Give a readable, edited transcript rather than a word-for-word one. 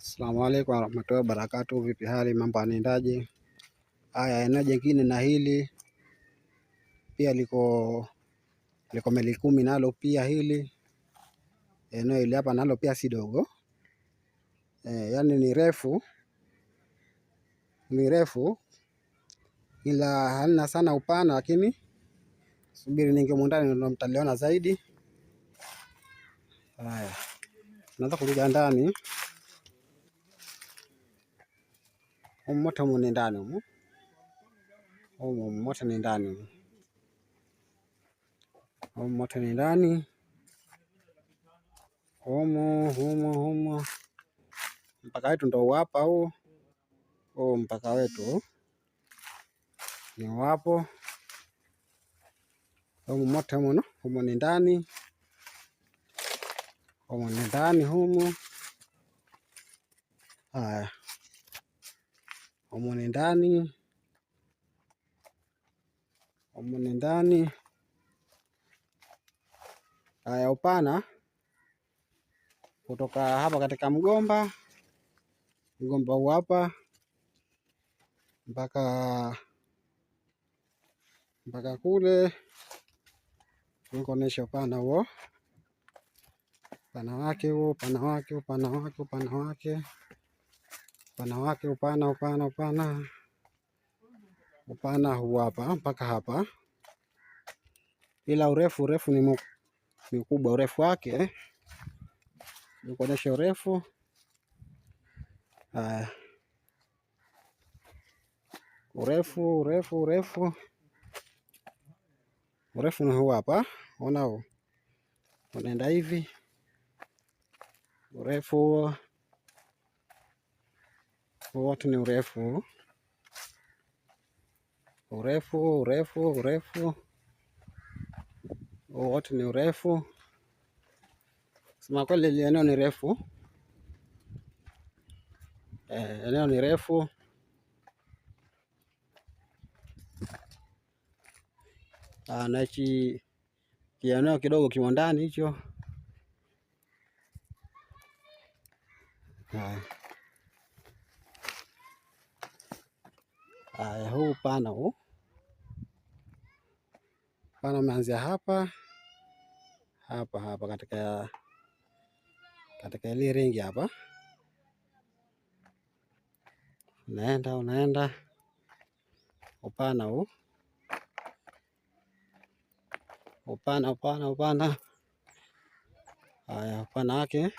Asalamu alaykum warahmatullahi wabarakatuh. Vipi hali, mambo yanaendaje? Haya, eneo jingine na hili pia liko meli 10 nalo pia hili eneo hili hapa nalo pia si dogo. Yani ni refu, ni refu ila halina sana upana, lakini subiri ninge ndani ndo mtaliona zaidi. Haya, tunaanza kurudia ndani humu mote, humu ni ndani humu, humu mote ni ndani humu, humu mote ni ndani humu, humu humu. Mpaka wetu ndo hapa huu, huu mpaka wetu ni wapo humu mote humu, humu ni ndani, humu ni ndani humu. Haya, humu ni ndani, humu ni ndani. Haya, upana kutoka hapa katika mgomba, mgomba huu hapa mpaka kule, nikuonesha upana huo, upana wake huo, upana wake, upana wake, upana wake, upana wake, upana, upana, upana, upana huu hapa mpaka hapa, ila urefu, urefu ni mkubwa, urefu wake nikuonesha urefu. Haya, urefu, urefu, urefu, urefu ni huu hapa, ona huu unaenda hivi, urefu huo wote ni urefu, urefu, urefu, urefu wote ni urefu. Sema kweli eneo ni refu, eneo ni refu. Na hichi kieneo kidogo kimo ndani hicho. Haya, huu upana huu, upana umeanzia hapa hapa hapa katika ile ringi hapa, unaenda unaenda upana huu, upana, upana, upana. Haya, upana wake